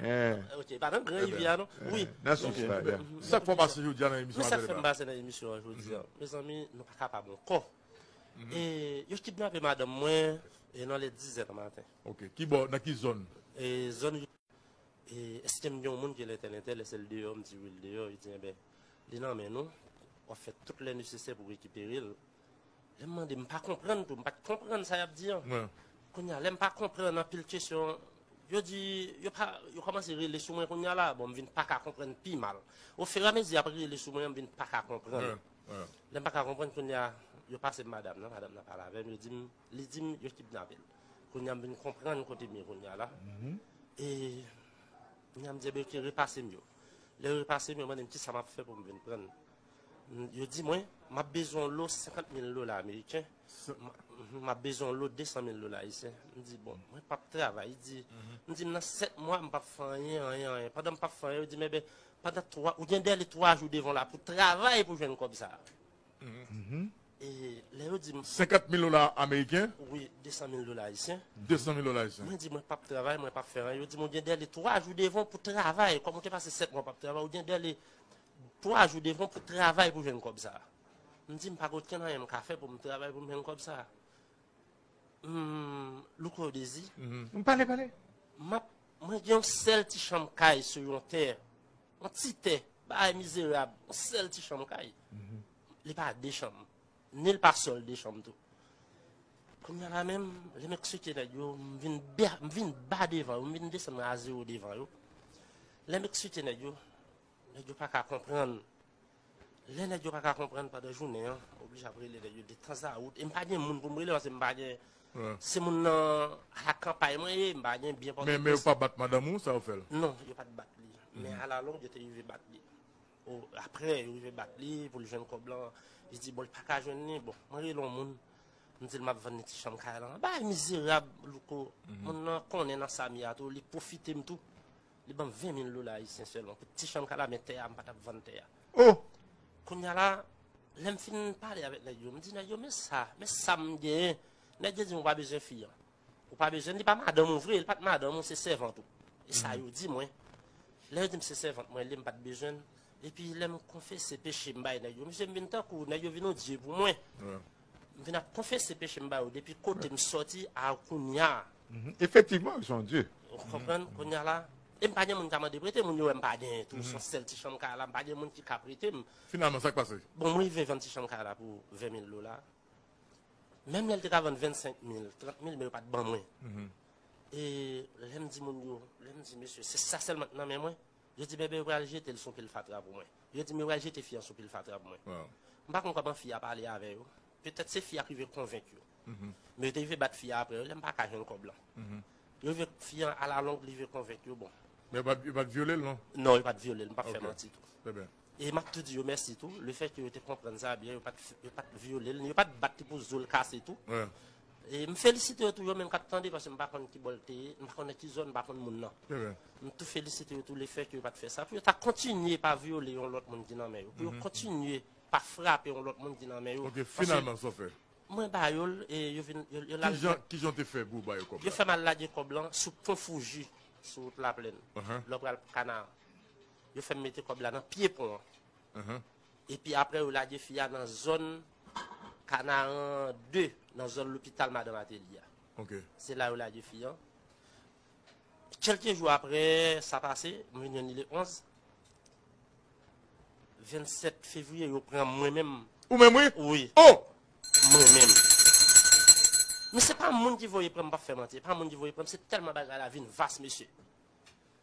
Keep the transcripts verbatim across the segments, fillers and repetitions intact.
Hein. Ok, pa nan Gran Rivyè a non. Wi. Nan sous la, ya. Sa k fè w pase jodi a nan emisyon an? Men sa k fè m pase nan emisyon an jodi a. Mezanmi, nou pa kapab ankò. E yo kidnape madanm mwen e nan lè dizè nan maten. Ok. Ki bò, nan ki zòn? E zòn, e èske m gen yon moun ki lentèlentèl, èske l deyò, m di wi l deyò, li di enben, li nan men nou, w ap fè tout lè nesesè pou rekipere l. Lè m mande, m pa konprann tou, m pa t konprann sa y ap di an. Kounye a, lè m pa konprann anpil kesyon, yo di, yo pa, yo kòmanse rele sou mwen kounye a la, bon, m vin pa ka konprann pi mal. Oferamezi y ap rele sou mwen an, m vin pa ka konprann. Lè m pa ka konprann kounye a, yo pase m madanm nan, madanm nan pale avè m, yo di m, li di m yo kidnape l. Kounye a m vin konprann kote m ye kounye a la. E kounye a m di, enben, ok, repase m yo. Lè yo repase m yo, mande m kisa m ap fè pou m vin pran l. M, yo di mwen, m ap bezwen yon lo senkant mil dola ameriken. M, m ap bezwen yon lo de san mil dola ayisyen. M di, bon, mwen p ap travay. Li di, m di, nan sèt mwa, m p ap fè anyen, anyen, anyen. Pandan m p ap fè anyen, yo di m, enben, pandan twa, ou gen dèle twa jou devan w la pou travay pou jwenn kòb sa a. E lè yo di m, senkant mil dola ameriken? Wi, de san mil dola ayisyen. De san mil dola ayisyen. Mwen di, mwen p ap travay, mwen p ap fè anyen. Yo di m, ou gen dèle twa jou devan w pou travay. Kòm ou te pase sèt mwa p ap travay, ou gen dèle twa jou devan w pou travay pou jwenn kòb sa a. M di, m pa gen okenn anyen m ka fè pou m travay pou m jwenn kòb sa a. Hmm, Louko Dezi. M pale, pale. M ap, mwen gen yon sèl ti chanm kay sou yon tè. Yon ti tè. Bagay mizerab. Yon sèl ti chanm kay. Li pa de chanm. Ni l pa sòl de chanm tou. Kounye a la menm, lè m eksplike nèg yo, m vin ba, m vin ba devan yo, m vin desann a zewo devan yo. Lè m eksplike nèg yo, nèg yo pa ka konprann. Lè nèg yo pa ka konprann pandan jounen an, m oblije ap rele nèg yo detanzawout. E m pa gen moun pou m rele paske m pa gen, se moun nan a la kanpay mwen ye, m pa gen byen pòtepòs. Men, men yo pa bat madanm ou, sa yo fè l? Non, yo pa t bat li. Men alalong, yo te rive bat li. O, apre, yo rive bat li pou l jwenn kòb lan. Li di, bon, li pa ka jwenn li. Bon, mwen rele yon moun. M di l m ap vann li ti chanm kay lan. Bagay mizerab, Louko. Moun nan konnen nan sa m ye a tou, li pwofite m tou. Li ban m ven mil dola ayisyen sèlman pou ti chanm kay la, men tè a, m pa t ap vann tè a. Oh! Kounye a la, lè m fin pale avèk nèg yo, m di nèg yo, men sa, men sa m genyen. Nèg yo di m ou pa bezwen fi an. Ou pa bezwen, li pa madanm ou vre, li pa t madanm ou, se sèvant ou. E sa yo di mwen. Lè yo di m se sèvant mwen li ye, m pa t bezwen l. Epi lè m konfese peche m bay nèg yo, mesye, m vin tankou nèg yo vin yon dye pou mwen. M vin ap konfese peche m ba yo depi kote m sòti a kounye a. Efektivman, se yon dye. Ou konprann? Kounye a la, e m pa gen moun ka mande prete, moun yo wè m pa gen tou, se yon sèl ti chanm kay la, m pa gen moun ki ka prete m. Finalman, sa k pase? Bon, mwen rive vann ti chanm kay la pou ven mil dola. Menm lè l te ka vann vennsenk mil, trant mil, men yo pa t ban mwen. E lè m di moun yo, lè m di mesye, se sa sèlman k nan men mwen, yo di m, enben, yo pral jete l sou pil fatra pou mwen. Yo di m, yo pral jete fi an sou pil fatra pou mwen. M pa konn kòman fi a pale avè yo. Petèt se fi a k rive konvenk yo. Men yo te rive bat fi a apre, lè m pa ka jwenn kòb lan. Yo rive, fi an alalong, li rive konvenk yo, bon. Men yo pa t, yo pa t vyole l, non? Non, yo pa t vyole l, m p ap fè manti tou. E m ap tou di yo mèsi tou, lefètke yo te konprann sa byen, yo pa t, yo pa t vyole l, yo pa t bat li pou zo l kase tou. E m felisite yo tou, yo menm k ap tande, paske m pa konn ki bò l te ye, m pa konn nan ki zòn, m pa konn moun nan. M tou felisite yo tou, lefètke yo pa t fè sa, pou yo ta kontinye pa vyole yon lòt moun ki nan men yo, pou yo kontinye pa frape yon lòt moun ki nan men yo. Ok, finalman, sa w fè? Mwen ba yo l, e yo vin, yo, yo l al. Kijan, kijan w te fè pou w ba yo kòb la? Yo fè m al lage kòb lan sou pon Fouji, sou wout Laplèn. Lè w pral Kanaran. Yo fè m mete kòb la nan pye pon an. Epi apre, yo lage fi a nan zòn Kanaran de, nan zòn lopital Madan Mateli a. Se la yo lage fi an. Kèlke jou apre sa pase, m vin jwenn li le onz. Vennsèt fevriye, yo pran mwen menm. Ou menm, wi? Wi. Oh! Mwen menm. Men se pa moun ki voye pran m, m p ap fè manti. Se pa moun ki voye pran m, se tèlman bagay la vin vas, mesye.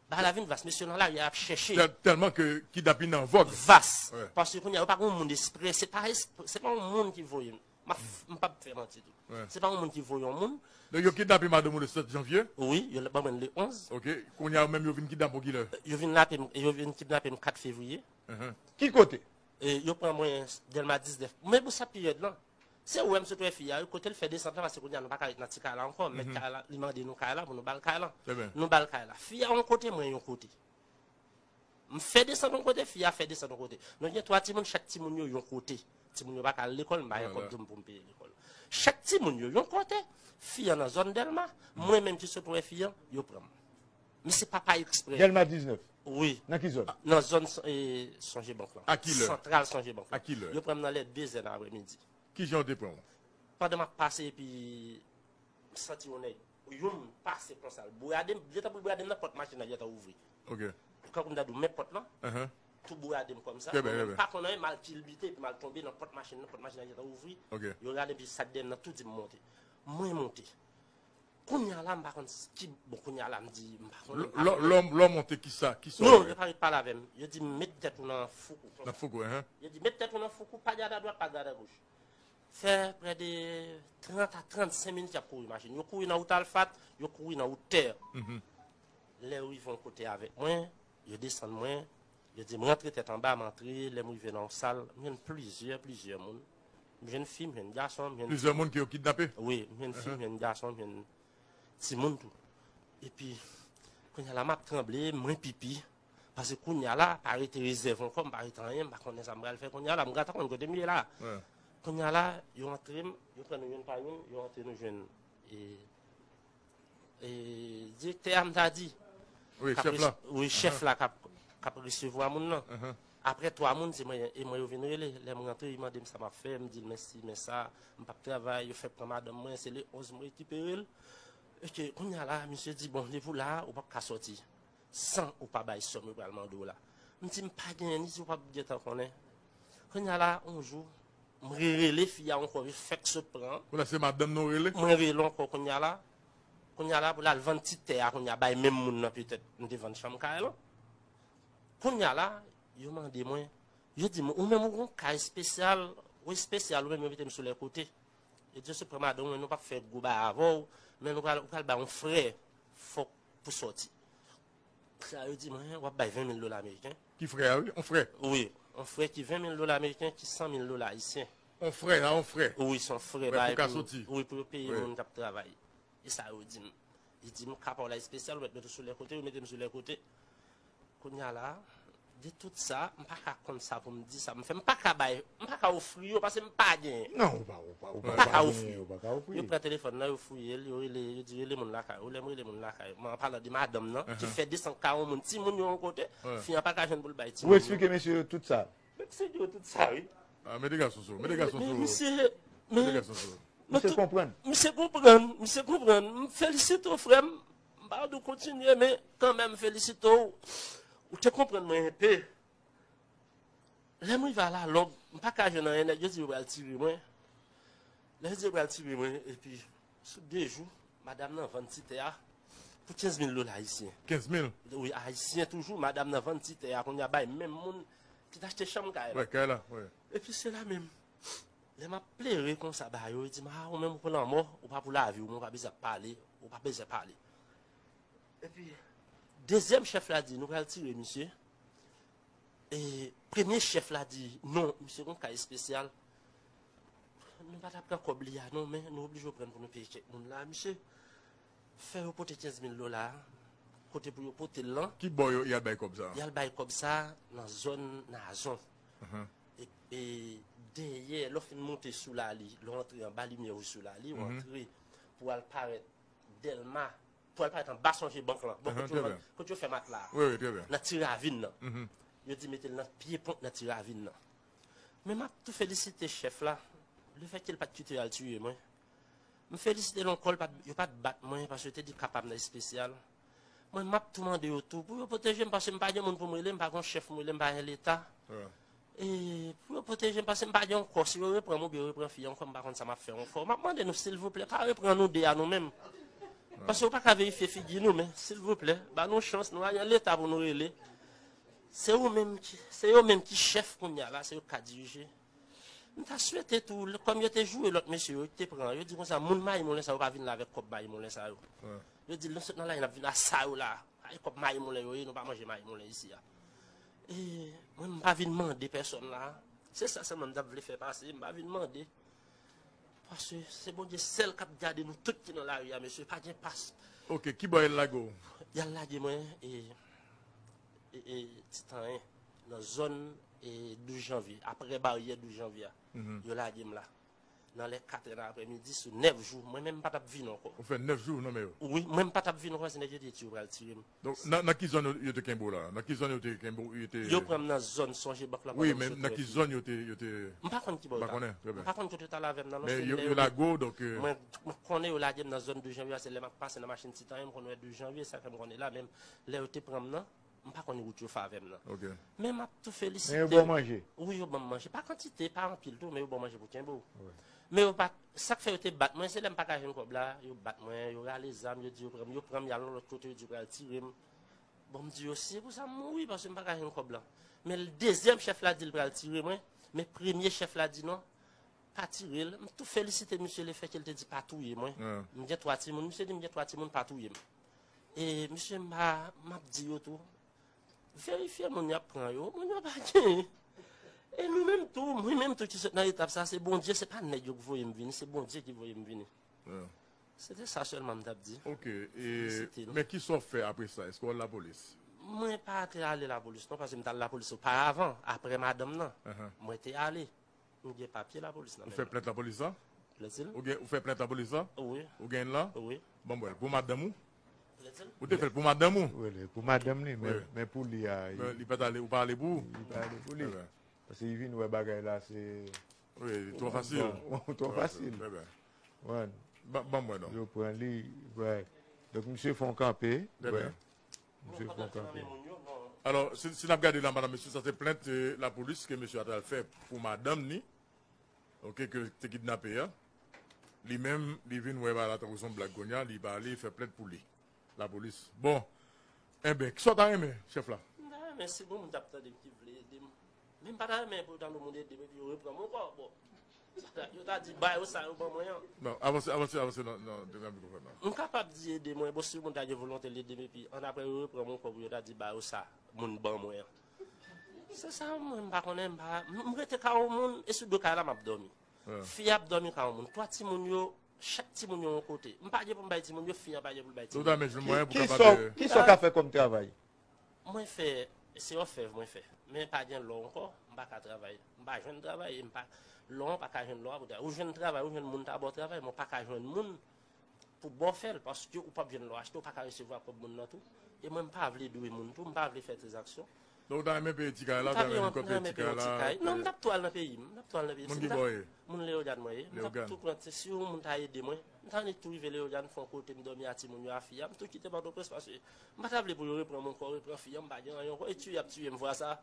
Bagay la vin vas, mesye nan lari a ap chèche. Tèl-, tèlman ke kidnapin nan vòg. Vas. Paske kounye a, yo pa gen yon moun espre, se pa espre, se pa yon moun ki voye m. M ap, m p ap fè manti tou. Se pa yon moun ki voye yon moun. Donk, yo kidnape madanm ou le sèt janvye? Wi, yo ban mwen le onz. Ok. Kounye a, yo menm, yo vin kidnape w kilè? Yo vin lape m, yo vin kidnape m kat fevriye. Ki kote? E, yo pran mwen Dèlma diznèf. Men pou sa pi rèd lan, se ou wè m sot wè fi a, kote l fè desant lan, paske kounye a nou pa ka ret nan ti kay la ankò. Mèt kay la, li mande nou kay la pou nou ba l kay lan. Nou ba l kay la. Fi a yon kote, mwen yon kote. M fè desann yon kote, fi a fè desann yon kote. Nou gen twa timoun, chak timoun yo yon kote. Timoun yo pa ka al lekòl, m pa gen kòb pou m, pou m peye lekòl. Chak timoun yo yon kote, fi an nan zòn Dèlma, mwen menm ki sot wè fi an, yo pran m. Men se pa pa eksprè. Dèlma diznèf. Wi. Nan ki zòn? Nan zòn Son- e, Sonje Bank lan. A ki lè? Santral Sonje Bank lan. A ki lè? Yo pran m nan lè de zè nan aprèmidi. Ki jan yo te pran w? Pandan m ap pase epi m santi yon nèg, youn pase konsa, l bourade m, gentan pou l bourade m nan, pòt machin nan gentan ouvri. Ok. Kankou m ta di w, men pòt lan, tou bourade m kòmsa. Trè byen, trè byen. Mwen menm m pa konn anyen, m al kilbite epi m al tonbe nan pòt machin nan, pòt machin nan gentan ouvri. Ok. Yo rale m epi sa k dèyè m nan tou di m monte. Mwen monte. Kounye a la, m pa konn s- ki, bon, kounye a la, m di, m pa konn. Lè w monte, kisa, kisa w wè? Non, yo pa ret pale avè m. Yo di m, met tèt ou nan foukou. Nan foukou, hein? Yo di, met tèt ou nan foukou, pa gad adwat, pa gad agoch. Fè prè de trant a trannsenk minit y ap kouri machin. Yo kouri nan wout Alfat, yo kouri nan wout tè. Lè yo rive yon kote avèk mwen, yo desann mwen, yo di m rantre tèt anba, m antre, lè m rive nan yon sal, m jwenn plizyè, plizyè moun. M jwenn fi, m jwenn gason, m jwenn... Plizyè moun ke yo kidnape? Wi, m jwenn fi, m jwenn gason, m jwenn timoun tou. Epi, kounye a la, m ap tranble, mwen pipi. Paske kounye a la, pa rete rezèv ankò, m pa rete anyen, m pa konnen sa m pral fè kounye a la, m gentan konn kote m ye la. Kounye a la, yo antre m, yo pran nou youn pa youn, yo antre nou jwenn, e, e, direktè a, m ta di. Wi, chèf la. Wi, chèf la k ap, k ap resevwa moun nan. Apre twa moun, se mwen, e mwen yo vin rele. Lè m rantre, yo mande m sa m ap fè, m di l men si, men sa, m p ap travay, yo fèk pran madanm mwen, se le onz mwen rekipere l. Oke, kounye a la, misye di, bon, depi w la, ou p ap ka sòti san ou pa bay sòm yo pral mande w la. M di, m pa genyen, li di, ou p ap gentan konnen. Kounye a la, yon jou, m rerele fi a ankò, yo fèk sot pran. Kounye a se madanm nan w rele? Mwen rele ankò kounye a la. Kounye a la, pou l al vann ti tè a, kounye a bay menm moun nan petèt, m te vann chanm kay lan. Kounye a la, yo mande mwen, yo di m, ou menm ou gon ka espesyal, ou espesyal, ou menm yo mete m sou lè kote. Yo di, yo sot pran madanm ou, men nou p ap fè gwo bagay avè w, men nou pral, ou pral bay yon frè fòk pou sòti. Sa yo di mwen, w ap bay ven mil dola ameriken. Ki frè a, wi? On frè? Wi, on frè ki ven mil dola ameriken, ki san mil dola ayisyen. On frè, a on frè? Wi, se on frè. Frè bagay pou ka soti. Wi, pou yo peye moun k ap travay. E sa yo di m. Yo di m, ka pa w la espesyal, ou mèt mete w sou lè kote, yo mete m sou lè kote. Kounye a la, de tout sa, m pa ka konn sa pou m di, sa m fè, m pa ka bay, m pa ka ofri yo, paske m pa genyen. Non, ou pa, ou pa, ou pa, ou pa ka ofri. Ou pa ka ofri. Yo pran telefòn nan, yo fouye l, yo rele, yo di, rele moun lakay ou. Lè m rele moun lakay, mwen, an palan de madanm nan, ki fè desann ka yon moun, timoun yo yon kote, fi an pa ka jwenn pou l bay timoun yo. Ou eksplike mesye yo tout sa? Mwen eksplike yo tout sa, wi. Ah, mete gason sou, mete gason sou. Mete gason sou. Misye konprann. Misye konprann, misye konprann. M felisite w, frè m. M pa di w kontinye, men kanmenm, m felisite w. Ou te konprann mwen enpe. Lè m rive a Lalonb, m pa ka jwenn anyen, nèg yo di yo pral tire mwen. Lè yo di yo pral tire mwen, epi sou de jou, madanm nan vann ti tè a pou kenz mil dola ayisyen. Kenz mil? Wi, ayisyen toujou, madanm nan vann ti tè a, kounye a bay menm moun ki t achte chanm kay la. Wi, kay la, wi. Epi se la menm. Lè m ap plere konsa ba yo, yo di m, a, ou menm ou pou lanmò, ou pa pou lavi w, men ou pa bezwen ap pale, ou pa bezwen pale. Epi, dezyèm chèf la di, nou pral tire misye. E premye chèf la di, non, misye gon ka espesyal. Nou pa t ap pran kòb li a, non, men nou oblije pran l pou nou peye kèk moun la. Misye fè yo pote kenz mil dola a, kote pou yo pote l lan. Ki bò yo, y al bay kòb sa a? Y al bay kòb sa a nan zòn Nazon. E, e dèyè, lè w fin monte sou Lali, lè w antre anba limyè wouj sou Lali, w antre pou al parèt Dèlma, pou al parèt anba Sonje Bank lan. Bon, kote yo, kote yo fè matla a. Wi, wi, trè byen. Nan ti ravin nan. Yo di mete l nan pye pon nan ti ravin nan. Men m ap tou felisite chèf la, lefètke l pa t kite yo al tiye mwen. M felisite l ankò, l pa t, yo pa t bat mwen, paske yo te di ka pa m nan espesyal. Mwen, m ap tou mande yo tou pou yo pwoteje m, paske m pa gen moun pou m rele, m pa gen chèf m rele, m pa gen Leta. E pou yo pwoteje m, paske m pa gen ankò. Si yo reprann m oubyen yo reprann fi a ankò, m pa konn sa m ap fè ankò. M ap mande nou, silvouplè, pa reprann nou de a nou menm. Paske yo pa ka verifye figi nou, men, silvouplè, ba nou chans, nou pa gen Leta pou nou rele. Se ou menm ki, se yo menm ki chèf kounye a la, se yo k ka dirije. M ta swete tou, kòm yo te joure lòt mesye yo, yo te pran, yo di konsa, moun Mayi Moulen sa yo pa vin la avèk kòb Mayi Moulen sa yo. Yo di, nou sot nan lari, n ap vin a sa yo la. Ay, kòb Mayi Moulen yo ye, nou pa manje Mayi Moulen isi a. E mwen, m pa vin mande pèsòn la. Se sa sèlman m t ap vle fè pase, m pa vin mande. Paske se Bondye sèl k ap gade nou tout ki nan lari a, mesye, pa gen pas. Ok, ki bò yo lage w? Y al lage mwen, e, e, e, Titanyen, nan zòn, e, douz janvye, aprè baryè douz janvye a. Yo lage m la. nan lè kat è nan aprèmidi sou nèf jou. Mwen menm m pa t ap vin ankò. Ou fè nèf jou w nan men yo? Wi, mwen m pa t ap vin ankò, se nèg yo te di yo pral tire m. Donk, nan, nan ki zòn yo, yo te kenbe w la? Nan ki zòn yo te kenbe w, yo te... Yo pran m nan zòn Sonje Bank la. Wi, men nan ki zòn yo te, yo te... M pa konn ki bò yo ta. Ou pa konnen, trè byen. M pa konn kote yo t al avè m nan, non. Men yo, yo lage w, donk, euh, mwen, mwen konnen yo lage m nan zòn de janvye a, se lè m ap pase nan machin Titan yo, m konn wè de janvye, sa fè m konnen la, men lè yo te pran m nan, m pa konn wout yo fè avè m nan. Ok. Men m ap tou felisite. Men yo ba w manje? Wi, yo ban m manje. Pa kantite, pa anpil tou, men yo ba w manje pou kenbe w. Wi. Men yo pa, sa k fè yo te bat mwen, se lè m pa ka jwenn kòb la, yo bat mwen, yo rale zam, yo di yo pran m, yo pran m, y al nan lòt kote, yo di yo pral tire m. Bon, m di yo, si se pou sa m mouri, paske m pa ka jwenn kòb la. Men dezyèm chèf la di l pral tire mwen, men premye chèf la di non, pa tire l. M tou felisite misye lefètke l te di pa touye mwen. M gen twa timoun, misye di m gen twa timoun, pa touye m. E misye, m pa, m ap di yo tou, verifye moun y ap pran yo, moun yo pa genyen. E nou menm tou, mwen menm tou ki sot nan etap sa, se Bondye, se pa nèg yo k voye m vini, se Bondye ki voye m vini. Se te sa sèlman m t ap di. Ok, e, men kisa w fè apre sa? Èske w al lapolis? Mwen pa te ale lapolis non, paske m t al lapolis oparavan, aprè madanm nan. Mwen te ale. M gen papye lapolis nan men m. Ou fè plent lapolis la? Plent li? Ou gen, ou fè plent lapolis la? Wi. Ou gen l la? Wi. Ban m wè l. Pou madanm ou? Plent li? Ou te fè l pou madanm ou? Wi, li pou madanm li, men, men pou li a, men li pa t ale, ou pa ale pou ou? Li pa ale pou li. Paske li vin wè bagay la, se... Wi, li twò fasil. Bon, twò fasil. Trè byen. Ban, ban m wè non. Yo pran li, wè. Donk, misye fè yon kanpe, wè. Misye fè yon kanpe. Alò, si, si n ap gade la, madanm, mesye, sa se plent, eh, lapolis ke mesye a t al fè pou madanm ni, ok, ke te kidnape a. Li menm, li vin wè bagay la tankou se yon blag kounye a, li pa ale fè plent pou li. Lapolis. Bon. Enben, kisa w ta renmen, chèf la? M ta renmen si gon moun t ap tande m ki vle ede m. Men m pa ta renmen pou yo ta di moun ede m epi yo reprann m ankò. Bon. Sa ta, yo ta di ba yo sa yo ban mwen an. Non, avanse, avanse, avanse nan, nan, nan mikwofòn nan. M kapab di ede mwen, bon, si moun ta gen volonte l ede m epi annapre yo reprann m ankò pou yo ta di ba yo sa moun ban mwen an. Se sa, mwen, m pa konnen, m pa, m, m rete kay yon moun, e sou do kay la m ap dòmi. Fi ap dòmi kay yon moun. Twa timoun yo, chak timoun yo yon kote. M pa gen pou m bay timoun yo, fi an pa gen pou l bay timoun yo. Donk, ou ta menm jwenn mwayen pou kapab... Kisa w ka fè kòm travay? Mwen fè, se òfèv mwen fè. Men pa gen lò ankò, m pa ka travay. M pa jwenn travay, e m pa, lò an pa ka jwenn lò a pou travay. Ou jwenn travay, ou jwenn moun ta ba w travay, men w pa ka jwenn moun pou ba w fè l, paske ou p ap jwenn lò achte, ou pa ka resevwa kòb moun nan tou. E mwen, m pa vle dwe moun tou, m pa vle fè tranzaksyon. Donk, ou ta renmen peye ti kay la, ou ta renmen peye ti kay la? Non, m t ap tou al nan peyi m, m t ap tou al nan peyi m. Moun ki bò w ye? Moun Leyogàn mwen ye. M t ap tou pran, si yon moun ta ede mwen, m ta annik tou rive Leyogàn, fè yon kote m dòmi a timoun yo, a fi a, m tou kite Pòtoprens, paske m pa ta vle pou yo reprann m ankò, reprann fi a, m pa gen anyen ankò, e tiye y ap tiye m fwa sa.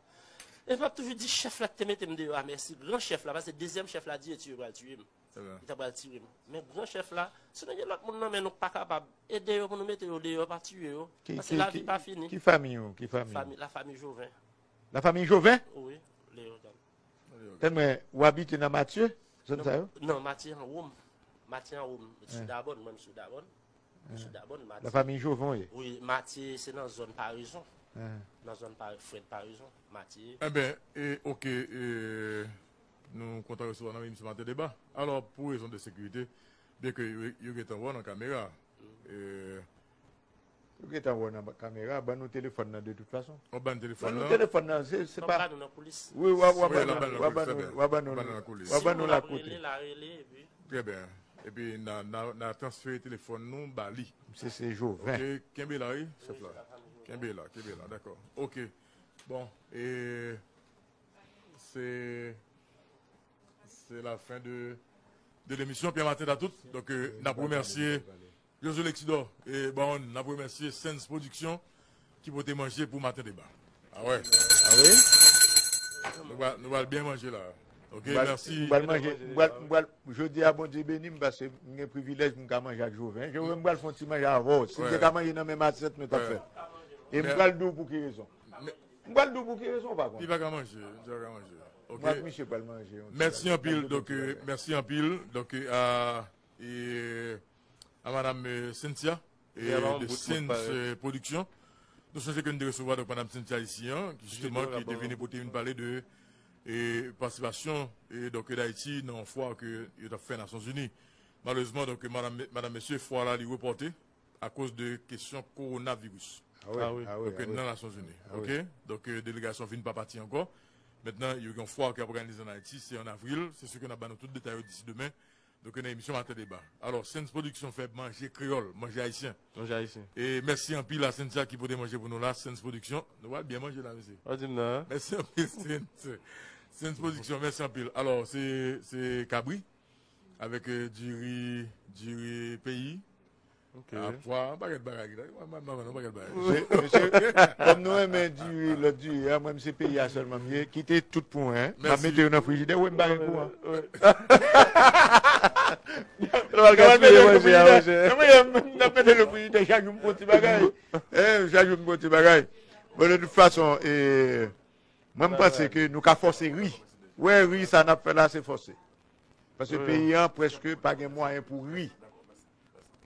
E m ap toujou di chèf la ki te mete m deyò a mèsi, gran chèf la, paske dezyèm chèf la di e tiye pral tiye m. Li ta pral tire m. Men gran chèf la, si nou gen lòt moun nan men nou k pa kapab, ede yo pou nou mete yo deyò, pa tiye yo. Paske lavi pa fini. Ki fanmi ou? Ki fanmi? Fanmi, la famille Joven. La famille Joven? Wi, Leyogàn. Tèlman, ou abite nan Matye, zòn sa yo? Non, Matye anwo m. Matye anwo m. Sou Dabòn, mwen m sou Dabòn. M sou Dabòn, Matye. La famille Joven, wi. Wi, Matye se nan zòn Parezon. Nan zòn Frèd Parezon, Matye. Enben, e, oke, e, nou kontan resevwa nan emisyon Maten Deba. Alò, pou rezon de sekirite, byenke yo, yo gentan wè w nan kamera, e, Ou gentan wè nan kamera, ban nou telefòn nan de tout fason. Ou ban telefòn nan? Ban nou telefòn nan, se, se pa... Ban nou nan koulis. Wi, w a, w a ban nou, w a ban nou, w a ban nou, w a ban nou la kote. Si moun ap rele, l a rele, epi... Trè byen. Epi n a, n a, n a transfere telefòn nou ba li. Misye se Joven. Ok, kenbe la, wi, chèf la. Kenbe la, kenbe la, dakò. Ok. Bon, e se, se la fen de, de lemisyon. Pierre Martin Tatout. Donk, e, n ap remèsye Josué Lexidor e Baron, n ap remèsye Sens Production ki pote manje pou Maten Deba. A wè. A wi? Nou pral, nou pral byen manje la. Ok, mèsi. M pral manje, m pral, m pral, jodi a Bondye beni m paske m gen privilèj pou m ka manje ak Joven. Joven, m pral fè yon ti manje avè w. Si m te ka manje nan menm asyèt nou t ap fè. E m pral di w pou ki rezon. M pral di w pou ki rezon, pa kont. Li pa ka manje, li pa ka manje. Ok. Mwen ak misye pral manje yon ti bagay. Mèsi anpil, donk, e, mèsi anpil. Donk, e, a, e, a madam, e, Cynthia, e, de Sens, e, Production. Nou sonje ke n te resevwa, donk, madam Cynthia isi an, ki jisteman, ki te vini pou te vin pale de, e, patisipasyon, e, donk, Dayiti nan yon fwa ke yo t ap fè Nasyonzini. Malerezman, donk, madam, madam, mesye, fwa la, li repòte akoz de kesyon kowonaviris. A wi, a wi, donk, a wi. Nan Nasyonzini. A wi. Ok? Donk, e, delegasyon vin pa pati ankò. Mentnan, yo gen yon fwa ki ap òganize ann Ayiti, se ann avril. Se si ke n ap ba nou tout detay yo disi demen. Donk, nan emisyon Maten Deba. Alò, Sens Production fè manje kreyòl, manje ayisyen. Manje ayisyen. E mèsi anpil a Cynthia ki pote manje pou nou la, Sens Production. Nou pral byen manje la, mesye. Ou di m nan, hein? Mèsi anpil, Sens. Sens Production, mèsi anpil. Alò, se, se kabri, avèk, euh, diri, diri peyi. Ok. A, pwa, yon pakèt bagay ki la. Mwen, mwen, mwen, yon pakèt bagay. Mesye, mesye, kòm nou renmen diri, lòt diri a, mwen, se peyi a sèlman m ye. Kite tout pou mwen, hein. M ap mete yo nan frijidè, wè, m pa gen kouran. N ap mete yo nan frijidè, chak jou m pran ti bagay. Eh, chak jou m pran ti bagay. Bon, de tout fason, eh, mwen, m panse ke nou ka fòse ri. Wè, ri, sa n ap fè la, se fòse. Paske peyi an prèske pa gen mwayen pou ri.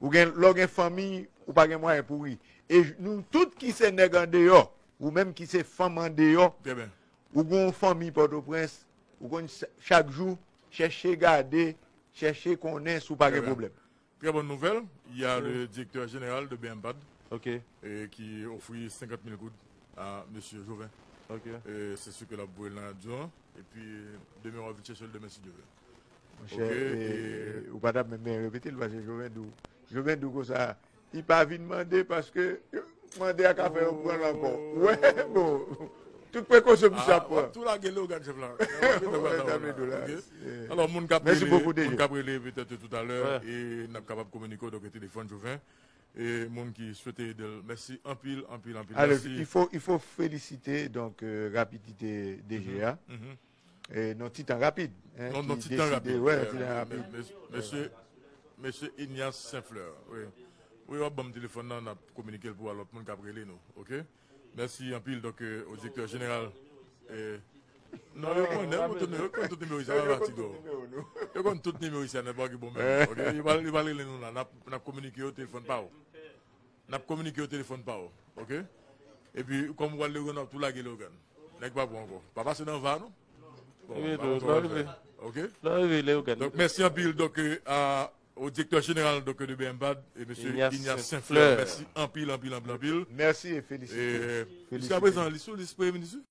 Ou gen, lè w gen fanmi, ou pa gen mwayen pou ri. E j-, nou tout ki se nèg andeyò, ou menm ki se fanm andeyò, ou gen yon fanmi Pòtoprens, ou konn ch-, chak jou chèche gade, chèche konnen si w pa gen pwoblèm. Très bonne nouvelle, il y a le directeur général de B M Pad, ok, euh, qui offrit cinquante mille goud à Monsieur Joven. Ok. Euh, c'est ce que la voulu dans la radio, hein. Et puis, demain, on va vite chercher le demain, si Dieu veut. Monchè, ok, e, e, ou pa t ap menm repete l, paske Joven di w, Joven di w konsa, li pa vin mande paske mande a ka fè yo pran l ankò. Wè, bon, tout prekosyon misye ap pran. W ap tou lage Leogane, chèf la. Wè, sa vle di w la. Ok. Alò, moun k ap rele, moun k ap rele petèt toutalè, e n ap kapab kominike w, donk, telefòn Joven. E moun ki swete ede l, mèsi anpil, anpil, anpil. Alors, mèsi. Il faut, il faut féliciter, donc, euh, rapidité D G A. Mhm, mhm. E nan ti tan rapid, hein, non, nan ti tan rapid. Wè, ti tan rapid. Mesye, mesye Ignace Saint-Fleur, wi. Wi, w ap ban m telefòn nan, n ap kominike l pou lòt moun k ap rele nou, ok? Mèsi anpil, donk, euh, au directeur général. Eh, non, yo konnen, yo konn tout nimewo isi a, pa fatige w. Yo konn tout nimewo isi a, nenpòt ki bon menm, ok? Yo pral, yo pral rele nou la, n ap, n ap kominike yo telefòn pa w. N ap kominike yo telefòn pa w, ok? Epi, kòm w pral Leogane, w ap tou lage Leogane. Nèg pa bon ankò. Pa pase nan va, non? Bon, pa bon, ok? Donk, mèsi anpil, donk, euh, à, au directeur général, donc, de B M Pad, et monsieur Ignace Saint-Fleur. Mèsi anpil, anpil, anpil, anpil. Mèsi e felisite. E, jiska prezan, li sou lis premye minis, wi?